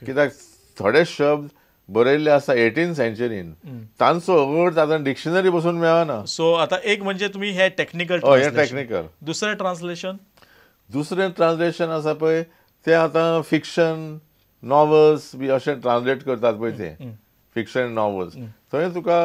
कित्याक थोडे शब्द बरयल्ले आसा 18th सेंचुरीन, तांचो अर्थ आतां डिक्शनरी बसून मेळना. सो आतां एक म्हणजे तुमी हे टॅक्निकल, हे टॅक्निकल. दुसरें ट्रान्सलेशन, दुसरें ट्रान्सलेशन आसा पळय तें आतां फिक्शन नॉव्हल्स बी अशें ट्रान्सलेट करतात पळय ते फिक्शन नॉव्हल्स. थंय तुका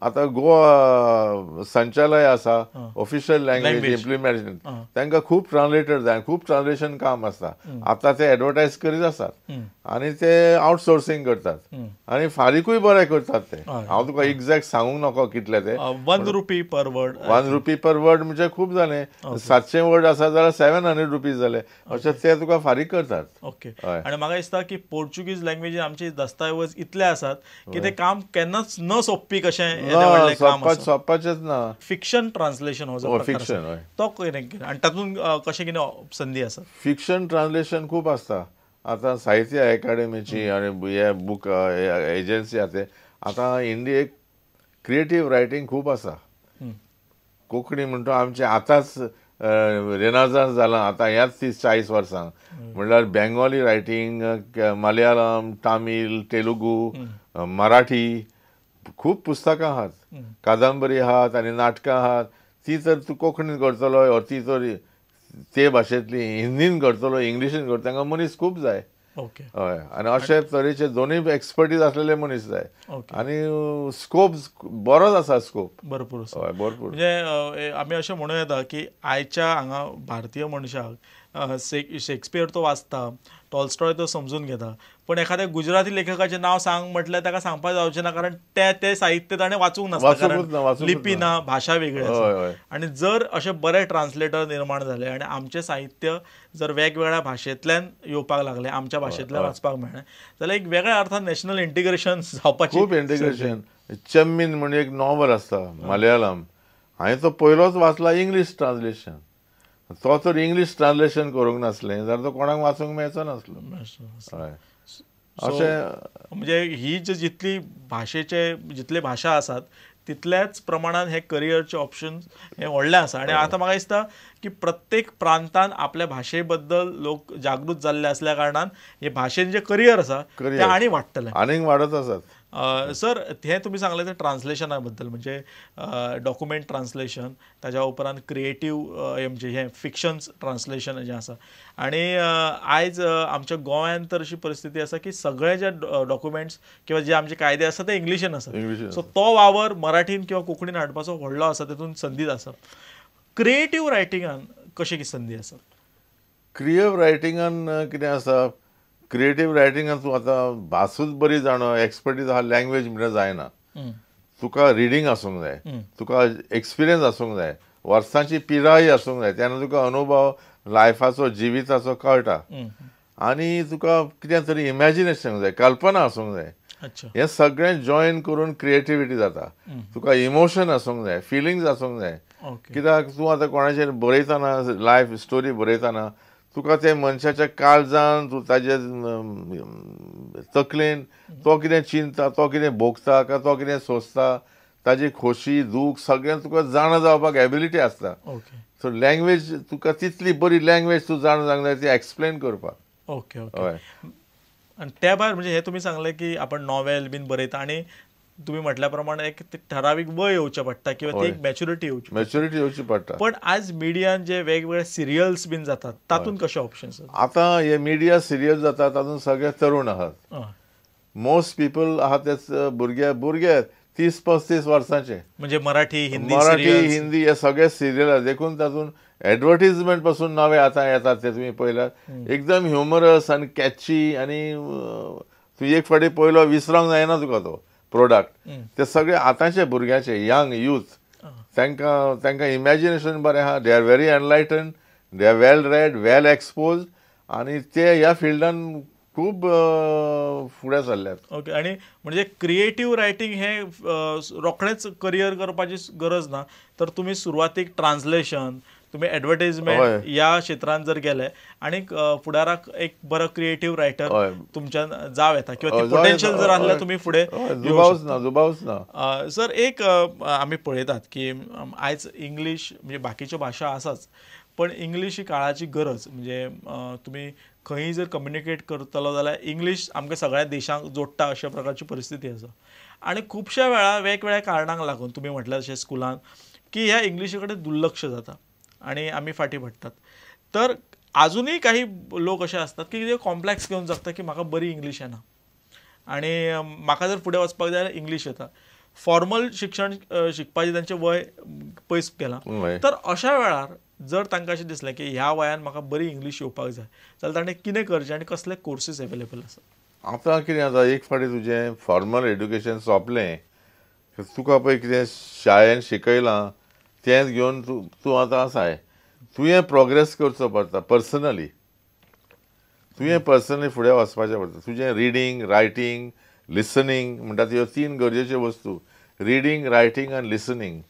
आतां गोवा संचालय आसा ऑफिशियल लँग्वेज इम्प्लिमेंटेशन, तांकां खूब ट्रान्सलेटर जाय, खूब ट्रान्सलेशन काम आसता. आतां ते एडवर्टायज करीत आसात आनी ते आउटसोर्सिंग करतात आनी फारीकूय बरें करतात ते. हांव तुका एग्जॅक्ट सांगूंक नाका कितले ते. 1 rupee per word. 1 rupee per word म्हणजे खूब जालें. 700 वर्ड आसा जाल्यार 700 रुपीज जाले, अशें ते तुका फारीक करतात. ओके. आनी म्हाका दिसता की पोर्चुगीज लँग्वेजीन आमचे दस्तावेज इतले आसात की ते काम केन्नाच न सोंपपी कशें सोंपपाचेच ना. फिक्शन ट्रान्सलेशन हो जो फिक्शन तो आनी तातूंत कशें कितें संदी आसा? फिक्शन ट्रान्सलेशन खूब आसता. आतां साहित्य अकाडेमीची आनी हे बूक एजन्सी आसा ते आतां इंडियेक क्रिएटीव रायटींग खूब आसा. कोंकणी म्हणटा आमचें आतांच रेनाजांस जालां आतां ह्याच 30-40 वर्सां. म्हणल्यार बेंगोली रायटींग, मलयाळम, तामील, तेलुगू, मराठी खूब पुस्तकां आहात, कादंबरी आहात आनी नाटकां आहात. ती तर तूं कोंकणीन करतलो ऑर ती तर ते भाशेंतली हिंदीन करतलो, इंग्लिशीन करतलो, तांकां मनीस खूब जाय. ओके. हय, आनी अशे तरेचे दोनूय एक्सपर्टीज आसलेले मनीस जाय. आनी स्कोप बरोच आसा, स्कोप भरपूर आसा. हय, भरपूर. म्हणजे आमी अशें म्हणूं येता की आयच्या हांगा भारतीय मनशाक शेक्सपियर तो वाचता, टॉलस्टॉय तो समजून घेता, पण एखाद्या गुजराती लेखकाचें नांव सांग म्हटल्यार ताका सांगपाक जावचें ना, कारण ते ते साहित्य ताणें वाचूंक नासता, कारण लिपी ना, भाशा वेगळी आसा. आनी जर अशे बरे ट्रान्सलेटर निर्माण जाले आनी आमचें साहित्य जर वेगवेगळ्या भाशेंतल्यान येवपाक लागलें, आमच्या भाशेंतल्यान वाचपाक मेळ्ळें जाल्यार एक वेगळ्या अर्थान नॅशनल इंटिग्रेशन जावपाचें. खूब इंटिग्रेशन. चम्मीन म्हणून एक नॉव्हल आसता मलयाळम, हांवें तो पयलोच वाचला इंग्लीश ट्रान्सलेशन. तो तर इंग्लीश ट्रान्सलेशन करूंक नासलें जाल्यार तो कोणाक वाचूंक मेळचो नासलो. हय, अशें म्हणजे ही जी जितली भाशेचे जितले भाशा आसात तितल्याच प्रमाणान हे करियरचे ऑप्शन हे व्हडले आसा. आनी आतां म्हाका दिसता की प्रत्येक प्रांतान आपल्या भाशे बद्दल लोक जागृत जाल्ले आसल्या कारणान हे भाशेन जे करियर आसा तें आनी वाडटलें, आनीक वाडत आसात. सर, हें तुमी सांगलें तें ट्रान्सलेशना बद्दल, म्हणजे डॉक्युमेंट ट्रान्सलेशन, ताज्या उपरांत क्रिएटीव म्हणजे हें फिक्शन्स ट्रान्सलेशन जें आसा. आनी आयज आमच्या गोंयांत तर अशी परिस्थिती आसा की सगळे जे डॉक्युमेंट्स किंवा जे आमचे कायदे आसा ते इंग्लिशीन आसा. सो तो वावर मराठीन किंवा कोंकणीन हाडपाचो व्हडलो आसा, तेतून संदी आसा. क्रिएटीव रायटिंगान कशी कितें संदी आसा? क्रिएटीव रायटिंगान कितें आसा, क्रिएटीव रायटिंगान तूं आतां भासूच बरी जाणो, एक्सपर्टीज आहा लँग्वेज म्हणल्यार जायना. तुका रिडींग आसूंक जाय, तुका एक्सपिरियन्स आसूंक जाय, वर्सांची पिराय आसूंक जाय, तेन्ना तुका अनुभव लायफाचो, जिविताचो कळटा. आनी तुका कितें तरी इमॅजिनेशन जाय, कल्पना आसूंक जाय. हें सगळें जॉयन करून क्रिएटिविटी जाता. तुका इमोशन आसूंक जाय, फिलिंग्स आसूंक जाय. कित्याक तूं आतां कोणाचेर बरयतना, लायफ स्टोरी बरयतना तुका ते मनशाच्या काळजान, तूं ताजे तकलेन तो कितें चिंतता, तो कितें भोगता, काय तो कितें सोंसता, ताजी खोशी दूख सगळें तुका जाणा जावपाक एबिलिटी आसता. सो लँग्वेज तुका तितली बरी लँग्वेज तूं जाणा जावंक जाय ती एक्सप्लेन करपाक. Okay okay. आनी त्या भायर म्हणजे हें तुमी सांगलें की आपण नॉवेल बीन बरयता आनी तुमी म्हटल्या प्रमाणे एक ठरावीक वय येवचें पडटा किंवा ती एक मॅच्युरिटी येवची, मॅच्युरिटी येवची पडटा. पण आज मिडियान जे वेगवेगळे सिरियल्स बीन जातात तातूंत कशे ऑप्शन्स? आतां हे मिडिया सिरियल जातात तातूंत सगळे तरुण आहात. मोस्ट पिपल आहा ते भुरगे, भुरगे 30-35 वर्सांचे, म्हणजे मराठी हिंदी, मराठी हिंदी हे सगळे सिरियल आहा. देखून तातूंत एडवर्टीजमेंट पासून नवे आतां येतात ते तुमी पळयल्यार एकदम ह्युमरस आनी कॅची, आनी तूं एक फावटी पयलो विसरोंक जायना तुका तो प्रोडक्ट. ते सगळे आतांचे भुरग्याचे यंग यूथ, तांकां तांकां इमॅजिनेशन बरें आहा, they are very enlightened, they are well read, well expose, आनी ते ह्या फिल्डान खूब फुडें सरल्यात. ओके. आनी म्हणजे क्रिएटीव रायटींग हें रोखडेंच करियर करपाची गरज ना, तर तुमी सुरवातीक ट्रान्सलेशन, तुमी एडवर्टायजमेंट ह्या क्षेत्रांत जर गेले आनी फुडाराक एक बरो क्रिएटीव रायटर तुमच्यान जावं येता किंवा पोटेन्शियल जर आसल्यार तुमी फुडें. दुबावच ना, दुबावच ना. सर, एक आमी पळयतात की आयज इंग्लीश म्हणजे बाकीच्यो भाशा आसाच, पण इंग्लीश ही काळाची गरज. म्हणजे तुमी खंयी जर कम्युनिकेट करतलो जाल्यार इंग्लीश आमकां सगळ्या देशांक जोडटा अशा प्रकारची परिस्थिती आसा. आनी खुबश्या वेळार वेगवेगळ्या कारणांक लागून तुमी म्हटल्यार तशें स्कुलान की ह्या इंग्लिशी कडेन दुर्लक्ष जाता आनी आमी फाटीं पडटात. तर आजुनूय काही लोक अशे आसतात की ते कॉम्प्लेक्स घेवन जगता की म्हाका बरी इंग्लीश येना आनी म्हाका जर फुडें वचपाक जाय जाल्यार इंग्लीश येता. फॉर्मल शिक्षण शिकपाचें तांचें वय पयस गेलां. तर अशा वेळार जर तांकां अशें दिसलें की ह्या वयान म्हाका बरी इंग्लीश येवपाक जाय जाल्यार ताणें कितें करचें आनी कसले कोर्सीस अवेलेबल आसा? आतां कितें जाता, एक फावटी तुजें फॉर्मल एड्युकेशन सोंपलें, तुका पळय कितें शाळेन शिकयलां तेंच घेवन तूं तूं आतां आसाय, तुवें प्रोग्रेस करचो पडटा पर्सनली. तुवें पर्सनली फुडें वचपाचें पडटा. तुजें रिडींग, रायटींग, लिसनींग म्हणटा त्यो तीन गरजेच्यो वस्तू, रिडींग, रायटींग आनी लिसनींग.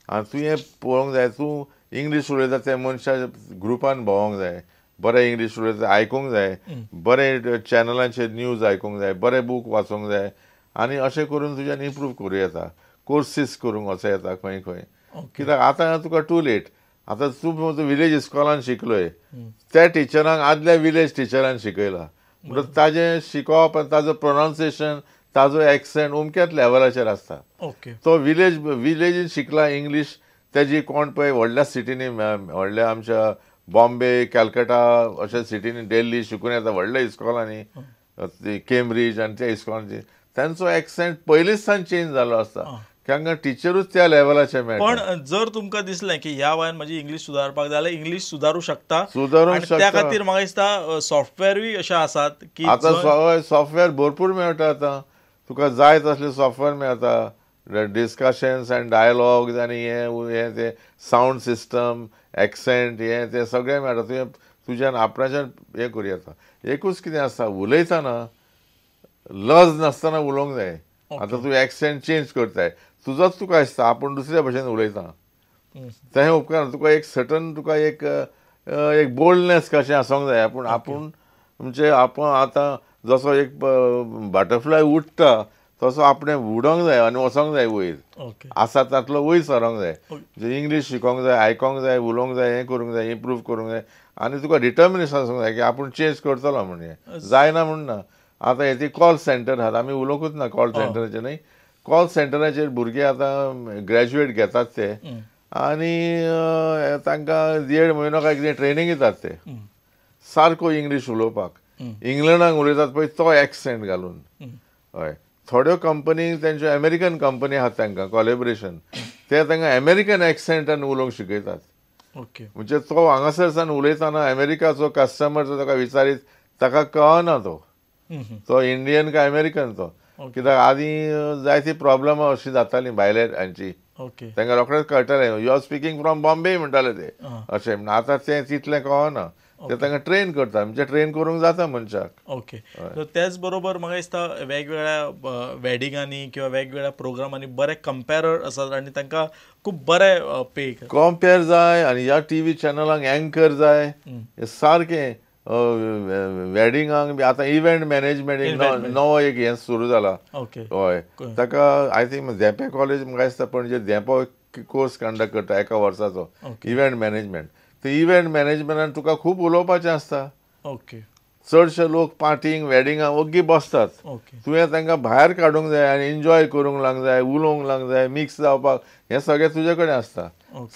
आनी तुवें पळोवंक जाय, तूं इंग्लीश उलयता त्या मनशा ग्रुपान भोंवोंक जाय, बरें इंग्लीश उलयता आयकूंक जाय, बरें चॅनलांचेर न्यूज आयकूंक जाय, बरें बूक वाचूंक जाय आनी अशें करून तुज्यान इम्प्रूव करूं येता. कोर्सीस करूंक वचों येता खंय खंय, कित्याक आतां तुका टू लेट. आतां तूं विलेज इस्कॉलान शिकलोय, त्या टिचरांक आदल्या विलेज टिचरान शिकयला, म्हणटकच ताजें शिकोवप आनी ताजो प्रोनावन्सिएशन, ताजो एक्सेंट अमक्याच लेवलाचेर आसता. तो विलेजीन शिकला इंग्लीश, तेजी कोण पळय व्हडल्या सिटींनी, व्हडल्या आमच्या बॉम्बे, कॅलकटा अशा सिटींनी, दिल्ली शिकून येता व्हडल्या इस्कॉलांनी, केम्ब्रीज आनी त्या इस्कॉलांनी, तांचो एक्सेंट पयलींच सावन चेंज जाल्लो आसता. कारण टिचरूच त्या लेवलाचे मेळटा. पण जर तुमकां दिसलें की ह्या वयान म्हजी इंग्लीश सुदारपाक जाल्यार इंग्लीश सुदारूं शकता, सुदारूंक शकता. त्या खातीर म्हाका दिसता सॉफ्टवेअरूय अशें आसात की आतां सॉफ्टवेअर भरपूर मेळटा. आतां तुका जाय तसले सॉफ्टवेअर मेळटा, डिस्कशन्स आनी डायलॉग्स आनी हें तें सावंड सिस्टम, एक्सेंट, हें तें सगळें मेळटा. तुवें तुज्यान आपणाच्यान हें करूं येता. एकूच कितें आसता, उलयतना लज नासतना उलोवंक जाय. आतां तूं एक्सेंट चेंज करताय, तुजोच तुका दिसता आपूण दुसऱ्या भशेन उलयता, तें उपकारना. तुका एक सर्टन, तुका एक एक बोल्डनेस कशें आसूंक जाय. आपूण आपूण म्हणजे आपूण आतां जसो एक बटरफ्लाय उडटा तसो आपणें उडोंक जाय आनी वचोंक जाय वयर, आसा तातलो वयर सरोंक जाय. म्हणजे इंग्लीश शिकोंक जाय, आयकोंक जाय, उलोवंक जाय, हें करूंक जाय, इम्प्रूव करूंक जाय आनी तुका डिटर्मिनेशन आसूंक जाय की आपूण चेंज करतलो म्हणजे जायना म्हूण ना. आतां हे ती कॉल सेंटर आहात, आमी उलोवंकूच ना कॉल सेंटराचेर न्ही. कॉल सेंटराचेर भुरगे आतां ग्रॅज्युएट घेतात ते आनी तांकां 1.5 म्हयनो काय कितें ट्रेनींग दितात ते, सारको इंग्लीश उलोवपाक. इंग्लंडाक उलयतात पळय तो एक्सेंट घालून. हय, थोड्यो कंपनी तेंच्यो अमेरिकन कंपनी आहात, तांकां कॉलेबरेशन, ते तांकां अमेरिकन एक्सेंटान उलोवंक शिकयतात. म्हणजे तो हांगासर सावन उलयतना अमेरिकाचो कस्टमर जर ताका विचारीत ताका कळना तो तो इंडियन काय अमेरिकन तो, कित्याक आदीं जायती प्रॉब्लमां अशीं जातालीं भायल्या हांची, तांकां रोखडेंच कळटालें you are speaking from Bombay म्हणटाले ते अशें. म्हण आतां तें तितलें कळना, ते तांकां ट्रेन करता, म्हणजे ट्रेन करूंक जाता मनशाक. ओके, त्याच बरोबर म्हाका दिसता वेगवेगळ्या वेडिंगांनी किंवा वेगवेगळ्या प्रोग्रामांनी बरे कंपेरर आसात आनी तांकां खूब बरे पे कंपेर जाय आनी ह्या टीव्ही चॅनलांक एंकर जाय सारकें. वेडिंगांक बी आतां इव्हेंट मॅनेजमेंट नवो एक हें सुरू जाला. हय, ताका I think Dhempe college म्हाका दिसता पणजे धेंपो कोर्स कंडक्ट करता एका वर्साचो इव्हेंट मॅनेजमेंट. ते इव्हेंट मॅनेजमेंटान तुका खूब उलोवपाचें आसता. चडशे लोक पार्टींक वेडिंगाक ओग्गी बसतात, तुवें तांकां भायर काडूंक जाय आनी एन्जॉय करूंक लागूंक जाय, उलोवंक लागूंक जाय, मिक्स जावपाक, हें सगळें तुजे कडेन आसता.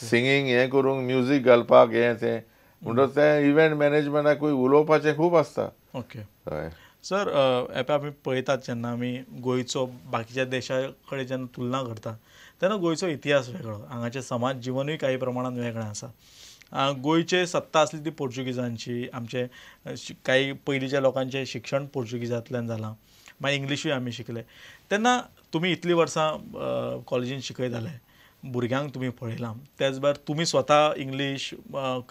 सिंगींग हें करूंक, म्युजीक घालपाक, हें तें, म्हणटकच तें इव्हेंट मॅनेजमेंटाकूय उलोवपाचें खूब आसता. ओके हय सर, हें आमी पळयतात जेन्ना आमी गोंयचो बाकीच्या देशा कडेन जेन्ना तुलना करता तेन्ना गोंयचो इतिहास वेगळो, हांगाचें समाज जिवनूय काही प्रमाणान वेगळें आसा. गोंयचे सत्ता आसली ती पोर्चुगीजांची, आमचे काही पयलींच्या लोकांचें शिक्षण पोर्चुगीजांतल्यान जालां, मागीर इंग्लिशूय आमी शिकले. तेन्ना तुमी इतलीं वर्सां कॉलेजीन शिकयताले, भुरग्यांक तुमी पळयलां, त्याच भायर तुमी स्वता इंग्लीश,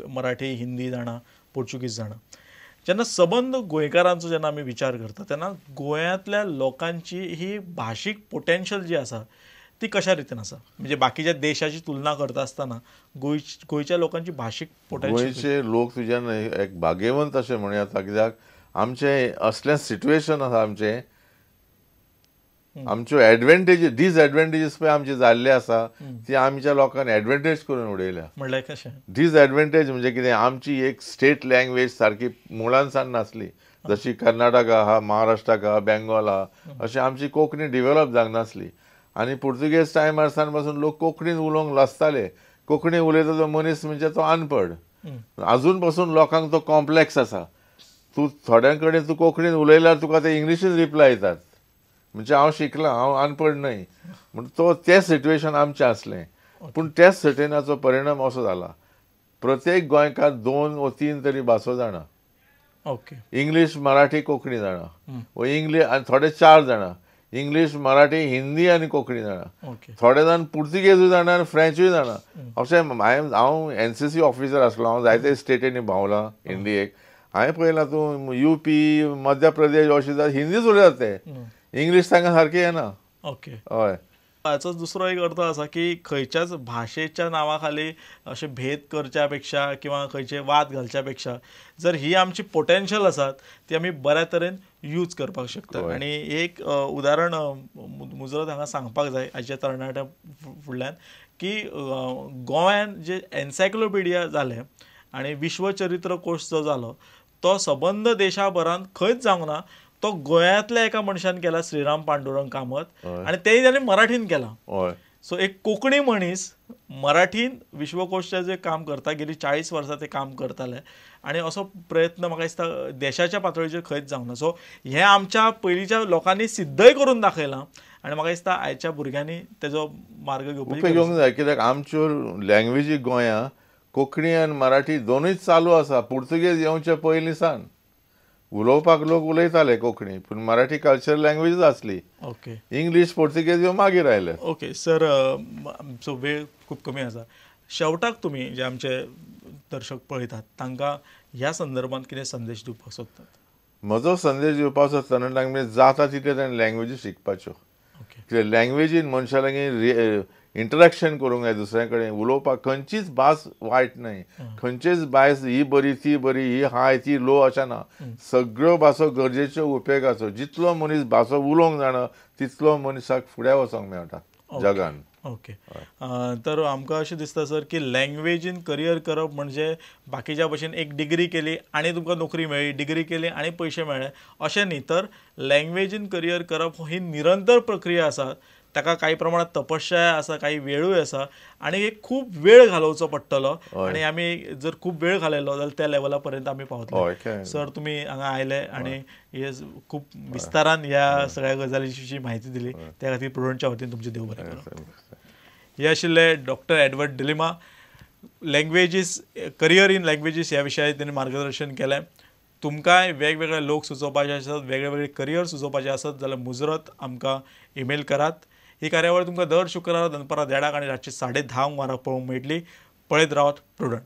मराठी, हिंदी जाणा, पोर्चुगीज जाणा. जेन्ना सबंद गोंयकारांचो जेन्ना आमी विचार करता तेन्ना गोंयांतल्या लोकांची ही भाशीक पोटेन्शियल जी आसा ती कशा रितीन आसा, म्हणजे बाकीच्या देशाची तुलना करता आसतना गोंयच्या लोकांची भाशीक पोटेन्शियल. गोंयचे लोक तुज्यान एक भाग्यवंत अशें म्हणूं येता, कित्याक आमचें असलें सिट्युएशन आसा आमचें आमच्यो एडवांटेजीस डिसएडवांटेजीस पळय आमचे जाल्ले आसा ती आमच्या लोकांनी एडवांटेज करून उडयल्या. म्हणल्यार कशें? डिसएडवांटेज म्हणजे कितें, आमची एक स्टेट लँग्वेज सारकी मुळांसान नासली. जशी कर्नाटका आहा, महाराष्ट्राक आहा, बेंगॉल आहा, अशें आमची कोंकणी डिवेलप जावंक नासली. आनी पुर्तुगेज टायमार सान पासून लोक कोंकणीन उलोवंक लजताले. कोंकणी उलयता तो मनीस म्हणजे तो अनपड. अजून पासून लोकांक तो कॉम्प्लेक्स आसा. तूं थोड्यां कडेन तूं कोंकणीन उलयल्यार तुका ते इंग्लिशीन रिप्लाय येतात, म्हणजे हांव शिकलां, हांव अनपड न्हय. म्हण तो तें सिट्युएशन आमचें आसलें. पूण त्याच सिट्युएशनाचो परिणाम असो जाला, प्रत्येक गोंयकार 2 वा 3 तरी भासो जाणा. ओके. इंग्लीश, मराठी, कोंकणी जाणा, वा इंग्लीश आनी थोडे 4 जाणा, इंग्लीश, मराठी, हिंदी आनी कोंकणी जाणा. थोडे जाण पुर्तुगेजूय जाणा आनी फ्रेंचूय जाणा. अशें हांव NCC officer आसलो, हांव जायते स्टेटींनी भोंवलां इंडियेक. हांवें पळयलां तूं UP, Madhya Pradesh अशें जाल्यार हिंदीच उलयतात ते, इंग्लीश तांकां सारकी येना. ओके. हय. हाचो दुसरो एक अर्थ आसा की खंयच्याच भाशेच्या नांवा खाली अशे भेद करच्या पेक्षा किंवा खंयचे वाद घालच्या पेक्षा जर ही आमची पोटेन्शियल आसात ती आमी बऱ्या तरेन यूज करपाक शकता. आनी एक उदाहरण मुजरत हांगा सांगपाक जाय आयच्या तरणाट्या फुडल्यान की गोंयान जे एन्सायक्लोपिडिया जालें आनी विश्वचरित्र कोश जो जालो तो सबंद देशाभरान खंयच जावंक ना, तो गोंयांतल्या एका मनशान केला, श्रीराम पांडुरंग कामत, आनी तेय ताणें मराठीन केला. सो एक कोंकणी मनीस मराठीन विश्वकोशाचें जे काम करता, गेली 40 वर्सां ते काम करताले आनी असो प्रयत्न म्हाका दिसता देशाच्या पातळीचेर खंयच जावंक ना. सो हें आमच्या पयलींच्या लोकांनी सिद्धय करून दाखयलां आनी म्हाका दिसता आयच्या भुरग्यांनी तेजो मार्ग घेवपाक घेवंक जाय. कित्याक आमच्यो लँग्वेजी गोंया कोंकणी आनी मराठी दोनूय चालू आसा. पुर्तुगेज येवचे पयलीं सान उलोवपाक लोक उलयताले कोंकणी, पूण मराठी कल्चरल लँग्वेजच आसली. ओके. इंग्लीश पुर्तुगेज ह्यो मागीर आयले. ओके सर, आमचो वेळ खूब कमी आसा. शेवटाक तुमी जे आमचे दर्शक पळयतात तांकां ह्या संदर्भात कितें संदेश दिवपाक सोदतात? म्हजो संदेश दिवपाचो तरणाट्यांक म्हणजे जाता तितले ताणें लँग्वेजी शिकपाच्यो. कित्याक लँग्वेजीन मनशा लागीं इंटरेक्शन करूंक जाय, दुसऱ्या कडेन उलोवपाक. खंयचीच भास वायट न्हय, खंयचीच भास ही बरी ती बरी, ही हाय ती लो अशें ना. सगळ्यो भासो गरजेच्यो, उपेगाचो. जितलो मनीस भासो उलोवंक जाणा तितलो मनशाक फुडें वचोंक मेळटा जगान. ओके. तर आमकां अशें दिसता सर की लँग्वेजीन करियर करप म्हणजे बाकीच्या भशेन एक डिग्री केली आनी तुमकां नोकरी मेळ्ळी, डिग्री केली आनी पयशे मेळ्ळे अशें न्ही, तर लँग्वेजीन करियर करप ही निरंतर प्रक्रिया आसा. ताका काही प्रमाणात तपस्या आसा, काही वेळूय आसा आनी एक खूब वेळ घालोवचो पडटलो आनी आमी जर खूब वेळ घालयलो जाल्यार त्या लेवला पर्यंत आमी पावतले. सर तुमी हांगा आयले आनी हे खूब विस्तारान ह्या सगळ्या गजालींची म्हायती दिली, त्या खातीर प्रुडंटच्या वतीन तुमचें देव बरें करूं. हे आशिल्ले doctor Edward D'Lima. Languages, career in languages ह्या विशयाचेर तांणी मार्गदर्शन केलें. तुमकांय वेगवेगळे लोक सुचोवपाचे आसत, वेगवेगळे करियर सुचोवपाचे आसत जाल्यार मुजरत आमकां ईमेल करात. ही कार्यावळ तुमकां दर शुक्रारा दनपारां 1:30 आनी रातचे 10:30 वरां पळोवंक मेळटली. पळयत रावात प्रुडंट.